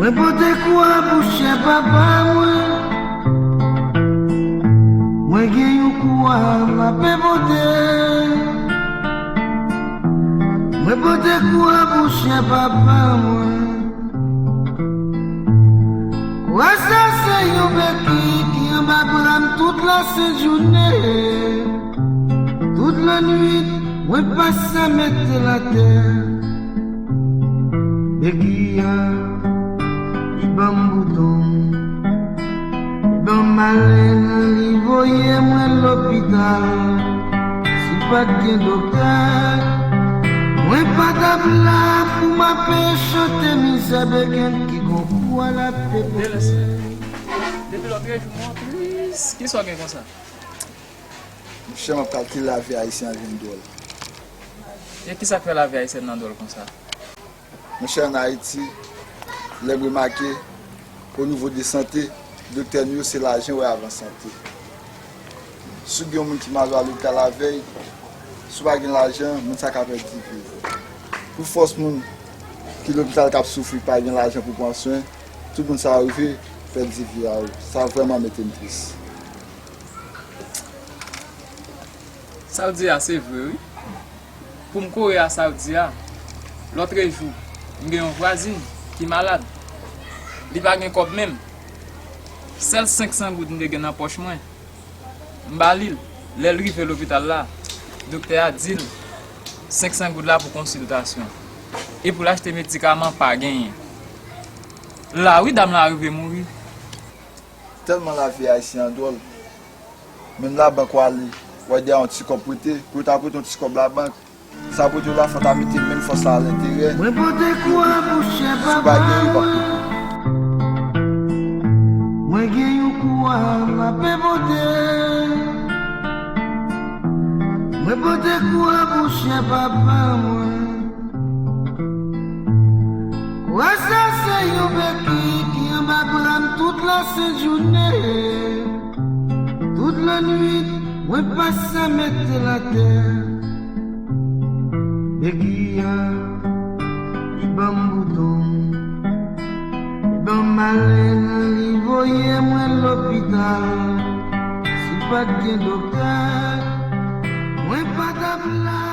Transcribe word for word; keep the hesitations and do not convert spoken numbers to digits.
Mwen pote kwa pou chè papa mwen. Mwen gen yon kwa m ape pote. Mwen pote kwa pou chè papa mwen. Kwa sa se yon beki ki anba bra m tout lasent jounen. Tout lannwit, mwen pase mete l atè. Beki a, li ban m bouton, li ban m alen, li voye mwen lopital. Si pa t gen doktè, mwen pa t ap la pou m ape chante mizè beken ki gon kwa l ape pote. Depi lòt jou mwen tris, kisa w gen konsa? Monchè, m ap kalkile lavi ayisyen an vin dwòl. E kisa k fè lavi ayisyèn nan dwòl konsa? Monchè, ann Ayiti, lè m remake, o nivo de sante, doktè nou yo se lajan yo wè avan sante. Si w gen yon moun ki malad, w al lopital avè l, si w pa gen lajan, moun sa ka pèdi vi l. Pou fòs moun ki lopital k ap soufri, pa gen lajan pou pran swen, tout moun sa yo rive pèdi vi a yo. Sa vrèman mete m tris. Sa w di a se vre wi. Pou m kore a sa w di a, lòtrejou, m gen yon vwazin ki malad. Li pa gen kòb menm. Sèl senk san goud m te gen nan pòch mwen. M ba li l. Lè l rive lopital la, doktè a di l senk san goud la pou konsiltasyon. E pou l achte medikaman, pa genyen. La wi, dam la rive mouri. Tèlman lavi ayisyen an dwòl. Menm labank w ale, w wè dèyè yon ti kòb prete, pou yo ta prete yon ti kòb labank, sa prete w la fò w ta mete menm fòs la a lenterè. Mwen pote kwa pou chè papa mwen. Mwen gen yon kwa m ape pote. Mwen pote kwa pou chè papa mwen. Kwa sa se yon beki ki anba bra m tout lasent jounen. Tout lannwit, mwen pase mete l atè. Beki a, li ban m bouton, li ban m alen, li voye mwen lopital. Si pa t gen doktè, mwen pa t ap la.